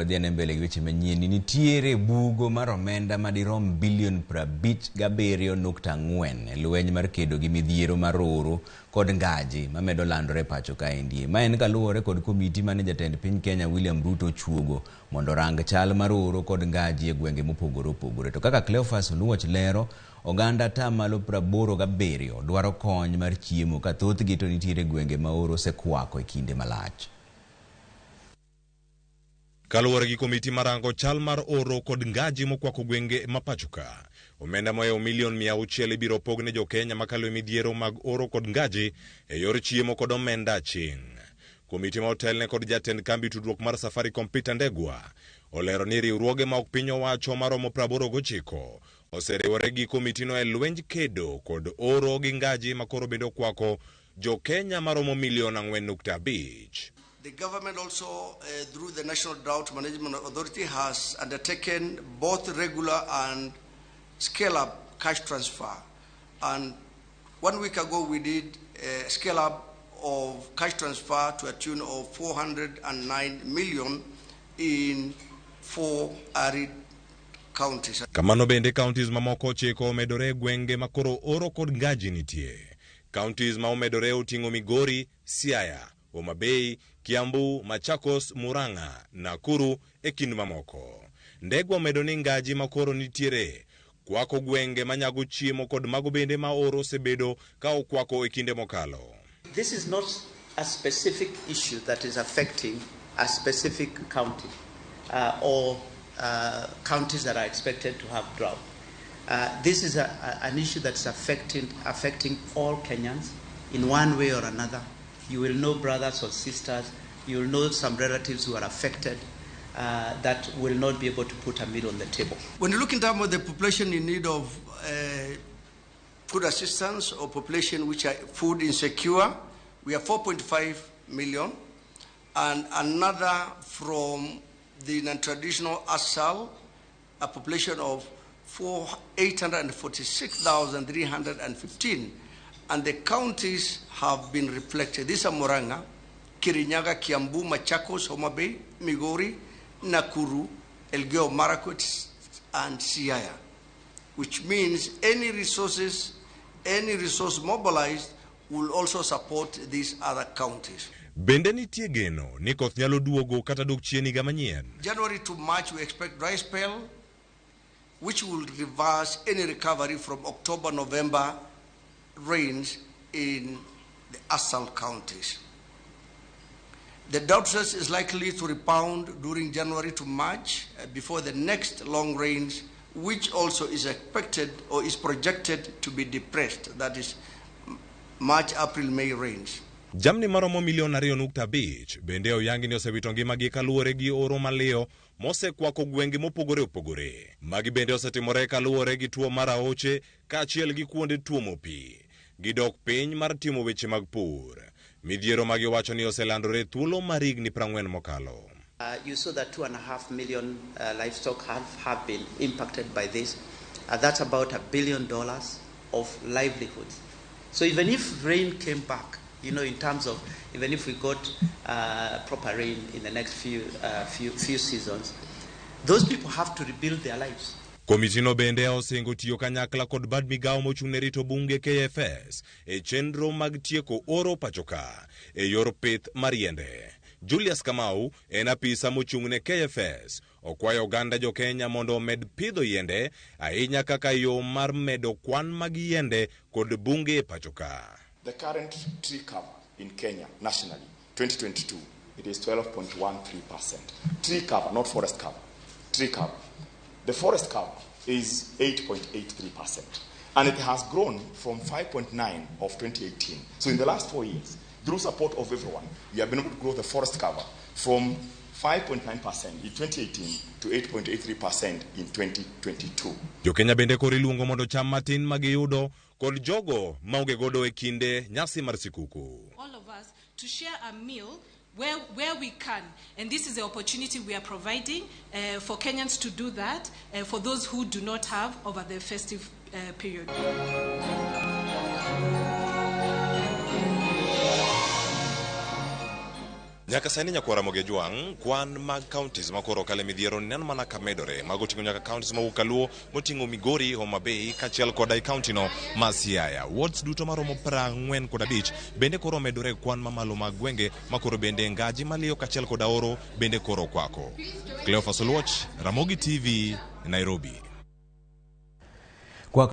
Wadhi ane mbele gi weche manyien ni nitiere bugo mar omenda madirom bilion 57.4 e lweny mar kedo gi midhiero mar oro kod ngaji mamedo landore e pacho kaendi. Ma en kaluwore kod komiti mane jatend piny Kenya William Ruto ochuogo mondo orang chal mar oro kod ngaji e gwenge mopogore opogore. To kaka Cleophas Oluoch lero, oganda 87% dwaro kony mar chiemo ka thothgi to nitiere gwenge ma oro osekwako e kinde malach. Kaluwore gi komiti marango chal mar oro kod ngaji mokwako gwenge ma pacho ka, omenda mohewo milion 600 ibiro pog ne jo-Kenya makalo e midhiero mag oro kod ngaji e yor chiemo kod omenda aching'. Komiti ma otelne kod jatend kambi tudruok mar Safaricom Peter Ndegwa olero ni riwruoge ma ok piny owacho maromo 89 oseriwore gi komitino e lwenj kedo kod oro gi ngaji makoro bende okwako jo-Kenya maromo milion 4.5. The government also, through the National Drought Management Authority, has undertaken both regular and scale-up cash transfer. And 1 week ago, we did a scale-up of cash transfer to a tune of 409 million in 4 arid counties. Kamano bende counties mamoko 9 omedore e gwenge makoro oro kod ngaji nitie. Counties ma omedore oting'o Migori, Siaya, Homa Bay, Kiambu, Machakos, Murang'a, Nakuru e kind mamoko. Ndegwa omedo ni ngaji makoro nitiere kwako gwenge manyago chiemo kod mago bende ma oro osebedo ka okwako e kinde mokalo. This is not a specific issue that is affecting a specific county or counties that are expected to have drought. This is an issue that's affecting all Kenyans in one way or another. You will know brothers or sisters, you will know some relatives who are affected that will not be able to put a meal on the table. When you look in terms of the population in need of food assistance or population which are food insecure, we are 4.5 million, and another from the non-traditional ASAL, a population of 846,315. And the counties have been reflected. These are Murang'a, Kirinyaga, Kiambu, Machakos, Homa Bay, Migori, Nakuru, Elgeyo Marakwet, and Siaya, which means any resource mobilized will also support these other counties. Bende nitie geno ni koth nyalo duogo kata dok chien higa manyien. January to March we expect dry spell, which will reverse any recovery from October, November rains in the ASAL counties. The drought stress is likely to rebound during January to March before the next long rains, which also is expected or is projected to be depressed, that is March, April, May rains. Jamni maromo milion 2.5 bende oyangi ni osewito ngimagi kaluwore gi oro maliyo mosekwako gwenge mopogore opogore. Magi bende osetimore kaluwore gi tuo mar aoche kaachiel gi kuonde tuomo pi. Gidok piny mar timo weche mag pur. Midhiero magiwacho ni oselandore thuolo mar higni 40 mokalo. You saw that 2.5 million livestock have been impacted by this. That's about $1 billion of livelihoods. So even if rain came back, you know, in terms of even if we got proper rain in the next few seasons, those people have to rebuild their lives. Komitino bende osingo tiyo kanyakla kod bad migawo mochung' ne rito bunge KFS e chenro mag tieko oro pacho ka e yor pith mar yiende. Julius Kamau en apisa mochung' ne KFS okwayo oganda jo-Kenya mondo omed pidho yiende ahinya kaka yo mar medo kwan mag yiende kod bunge e pacho ka. The current tree cover in Kenya nationally, 2022, it is 12.13%. Tree cover, not forest cover. Tree cover. The forest cover is 8.83%. And it has grown from 5.9 of 2018. So in the last 4 years, through support of everyone, we have been able to grow the forest cover from 5.9% in 2018 to 8.83% in 2022. Jo-Kenya bende koro iluongo mondo cham matin magiyudo kod jogo maonge godo e kinde nyasi mar sikuku. All of us to share a meal where we can, and this is the opportunity we are providing for Kenyans to do that, for those who do not have over the festive period. Nyaka sani nyakwar Ramogi Ajwang', kwan mag counties ma koro kale midhiero neno mana ka medore. Mago oting'o nyaka counties mawuok kaluo moting'o Migori, Homa Bay kaachiel koda e county no ma Siaya. Wards duto maromo 45 bende koro omedore e kwan mamalo mag gwenge ma koro bende ngaji maliyo kaachiel koda oro bende koro okwako. Cleophas Oluoch, Ramogi TV, Nairobi.